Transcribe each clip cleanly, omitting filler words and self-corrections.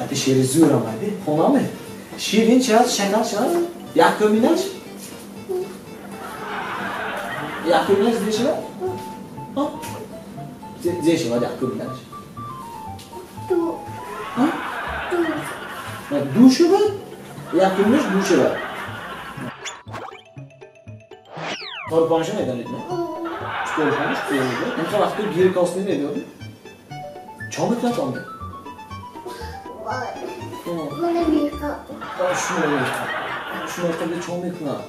Ати шери зӯр омади. Хонаме. Ширин чи ҳаст, шакар чи ҳаст? Якуминаш? Якуминаш зе шавад? Зе шавад якуминаш? Ду. Ду. Ду шавад? Якуминаш ду шавад. Торпонша медонед, не? Чорпонш қӯрда. Инқа вақто гир косни медонед? Чо мекунад онда? Мана меқаб. Шумо меқаб. Шумо меқаб чо мекунад?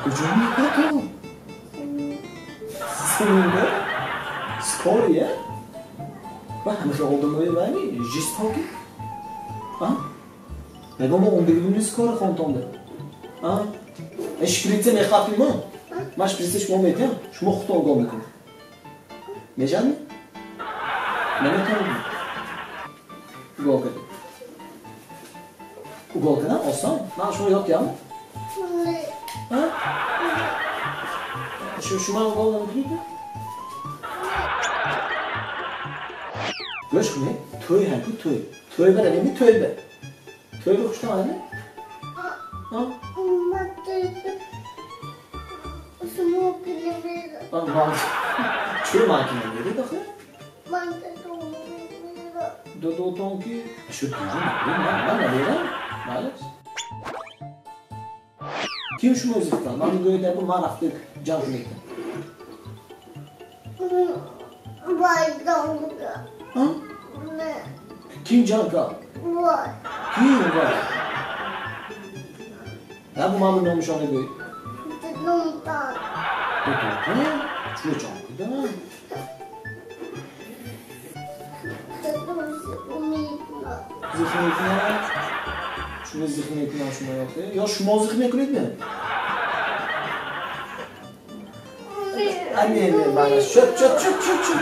Куҷо мекунад? Синда? Скория? Ва ҳамаи одамои вайни жестоки? А? Мегӯям мо ондагибуни скоро хонтонда. А? Шприце мехапим мо? Ман шприце шумо метиҳам, шумо худто огоҳ мекунед. Мешавад? Наметавонед? Угол кардед. Угол кардан осон. Ман шумо ёд кардам? Шумо угол намекунед? Гӯш кунед, тӯй ҳаку тӯй. Тӯй ба равем, тӯй ба. Тӯй ба хуштон ҳаме? Чӯ ман ки намеред охе? Додотон ки шу дури накунед, ман намерам. Малаш. Ким шумо зихтан? Ман мегӯяд, абу ман рафта ҷанг мекунам. Ким ҷанг кард? Ким вай? Абу ман номашон мегӯед. Додотон? Чӯ ҷанг кардам? Зих мекунад? Шумо зих мекунад шумо охе? Ё шумо зих мекунед не? Не, не, мана, чӯ, чӯ, чӯ, чӯ, чӯ.